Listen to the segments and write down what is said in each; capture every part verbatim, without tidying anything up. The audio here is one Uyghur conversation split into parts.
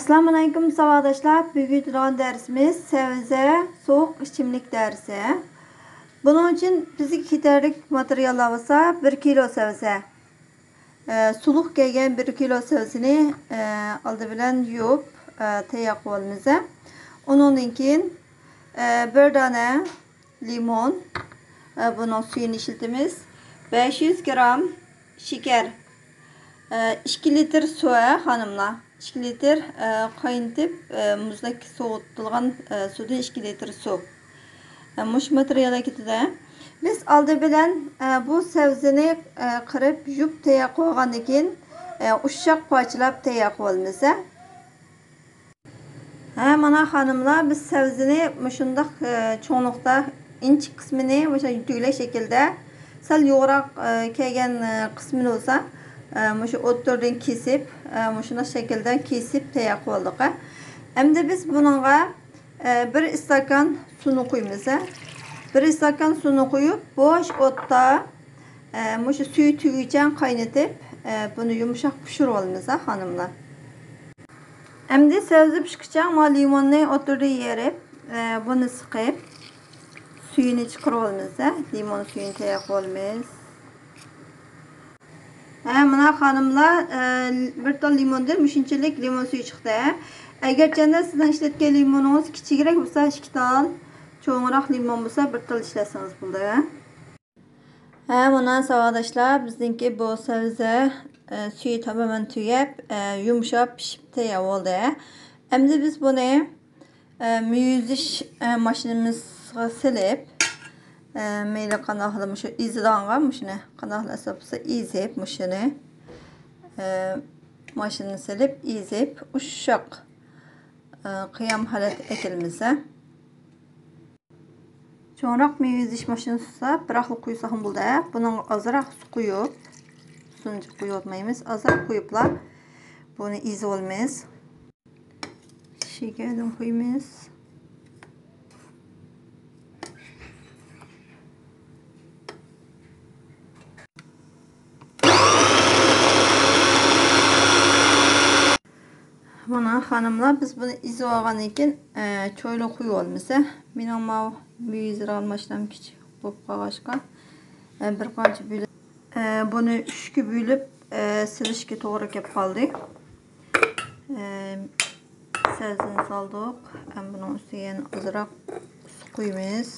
ئەسسالامۇئەلەيكۇم ساۋاقداشلار، بۈگۈنكى دەرسىمىز سەۋزە سوغۇق ئىچىملىك دەرسى. بۇنىڭ ئۈچۈن بىزگە كېتەرلىك ماتېرىياللار بولسا بىر كىلو سەۋزە، ئە، سۇلۇق كەلگەن بىر كىلو سەۋزىنى، ئە، ئالدى بىلەن يۇيۇپ، ئە، تەييار قىلىۋالىمىز. ئۇنىڭدىن كېيىن، ئە، بىر دانە لىمون، ئە، بۇنىڭ سۈيىنى ئىشلىتىمىز. بەش يۈز گرام شېكەر، ئە، ئىككى لىتىر سۇ، ئە، خانىملار. ئىككى لىتىر، ئە، قاينىتىپ، ئە، مۇزدەك سوۋۇتۇلغان، ئە، سۇدىن ئىككى لىتىر سۇ. ئە، مۇشۇ ماتېرىياللار كېتىدۇ. بىز ئالدى بىلەن، ئە، بۇ سەۋزىنى، ئە، قىرىپ، يۇيۇپ تەييار قىلغاندىن كېيىن، ئە، ئۇششاق پارچىلاپ تەييار قىلىۋالىمىز. ھە، مانا خانىملار، بىز سەۋزىنى مۇشۇنداق، ئە، چوڭلۇقتا ئىنچىكە قىسمىنى مۇشۇ تۈگلەك شەكىلدە، سەل يۇغراق، ئە، كەلگەن، ئە، قىسمىنى بولسا، ئە، مۇشۇ ئوتتۇرىدىن كېسىپ، ئە، مۇشۇنداق شەكىلدە كېسىپ تەييار قىلىۋالدۇق. ئەمدى بىز بۇنىڭغا، ئە، بىر ئىستاكان سۇنى قۇيىمىز. بىر ئىستاكان سۇنى قۇيۇپ، بوش ئوتتا، ئە، مۇشۇ سۈيى تۈگىگۈچە قاينىتىپ، ئە، بۇنى يۇمشاق پىشۇرۇۋالىمىز، خانىملار. ئەمدى سەۋزە پىشقۇچە ما لىموننى ئوتتۇرىدا يېرىپ، ئە، بۇنى سىقىپ، سۈيىنى چىقىرىۋالىمىز، ھە، لىمون سۈيىنى تەييار قىلىۋالىمىز. ھە، مانا خانىملار، ئە، بىر تال لىموندىن مۇشۇنچىلىك لىمون سۈيى چىقتى. ئەگەرچەندە سىزنىڭ ئىشلەتكەن لىمونىڭىز كىچىكرەك بولسا، ئىككى تال، چوڭراق لىمون بولسا، بىر تال ئىشلەتسىڭىز بولىدۇ. ھە، مانا ساۋاقداشلار، بىزنىڭكى بۇ سەۋزە، ئە، سۈيى تامامەن تۈگەپ، ئە، يۇمشاپ پىشىپ تەييار بولدى. ئەمدى بىز بۇنى، ئە، مېۋە يۈزۈش، ئە، ماشىنىمىزغا سېلىپ، ئە، مەيلى قانداقلا مۇشۇ ئېزىدىغانغا مۇشۇنى، قانداقلا ئەسۋاب بولسا ئېزىپ مۇشۇنى، ئە، ماشىنىغا سېلىپ ئېزىپ ئۇششاق، ئە، قىيام ھالەتكە ئەكېلىمىز. چوڭراق مېۋە ئېزىش ماشىنىسى بولسا، بىراقلا قۇيساقمۇ بولىدۇ. بۇنىڭغا ئازراق سۇ قۇيۇپ، سۇنى جىق قۇيۇۋاتمايمىز. ئازراق قۇيۇپلا بۇنى ئېزىۋالىمىز. شېكەردىن قۇيىمىز. مانا خانىملار، بىز بۇنى ئېزىپ ئالغاندىن كېيىن، ئە، چويلا قۇيۇۋالىمىز. مېنىڭ ماۋۇ مېۋە ئېزىدىغان ماشىنام كىچىك بولۇپ قالغاچقا، ئە، بىر قانچە بۆلۈپ، ئە، بۇنى ئۈچكە بۆلۈپ، ئە، سېلىشقا توغرا كەپ قالدى. ئە، سەۋزىنى سالدۇق. ئەمدى بۇنىڭ ئۈستىگە يەنە ئازراق سۇ قۇيىمىز.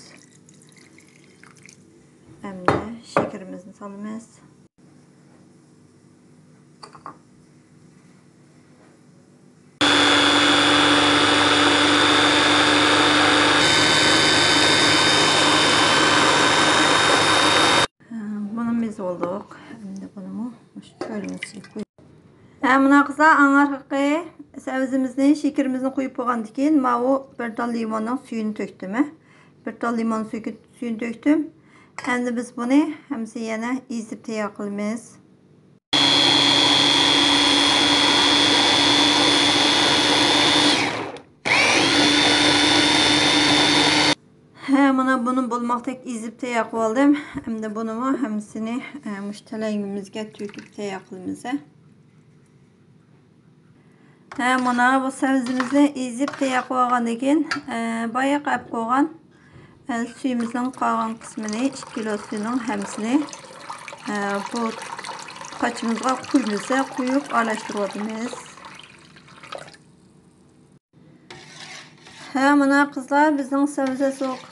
ئەمدى شېكىرىمىزنى سالىمىز. بۇنى مېزى بولدۇق. ئەمدى بۇنىمۇ مۇشۇ چۆرىمىزگە قويۇپ. ھە، مانا قىزلار، ئاڭ ئارقىقى سەۋزىمىزنى، شېكىرىمىزنى قۇيۇپ بولغاندىن كېيىن، ماۋۇ بىر تال لىموننىڭ سۈيىنى تۆكتۈم. بىر تال لىمون سۈيى-، سۈيىنى تۆكتۈم. ئەمدى بىز بۇنى ھەممىسىنى يەنە ئېزىپ تەييار قىلىمىز. ھە، مانا بۇنى بولماقتەك ئېزىپ تەييار قىلىۋالدىم. ئەمدى بۇنىمۇ ھەممىسىنى، ئە، مۇشۇ تەلەيىمىزگە تۆكۈپ تەييار قىلىمىز. ھە، مانا بۇ سەۋزىمىزنى ئېزىپ تەييار قىلىۋالغاندىن كېيىن، ئە، بايىقى ئەپ قويغان، ئە، سۈيىمىزنىڭ قالغان قىسمىنى، ئىككى كىلو سۈيىنىڭ ھەممىسىنى، ئە، بۇ پاچىمىزغا قۇيىمىز، قۇيۇپ ئارىلاشتۇرۇۋاتىمىز. ھە، مانا قىزلار، بىزنىڭ سەۋزە سوغۇق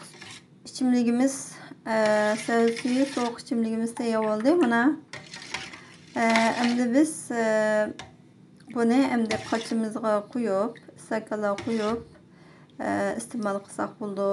ئىچىملىكىمىز، ئە، سەۋزە سۈيى سوغۇق ئىچىملىكىمىز تەييار بولدى. مانا، ئە، ئەمدى بىز، ئە، بۇنى ئەمدى پاچىمىزغا قۇيۇپ، ئىستاكانلارغا قۇيۇپ، ئە، ئىستېمال قىلساق بولىدۇ.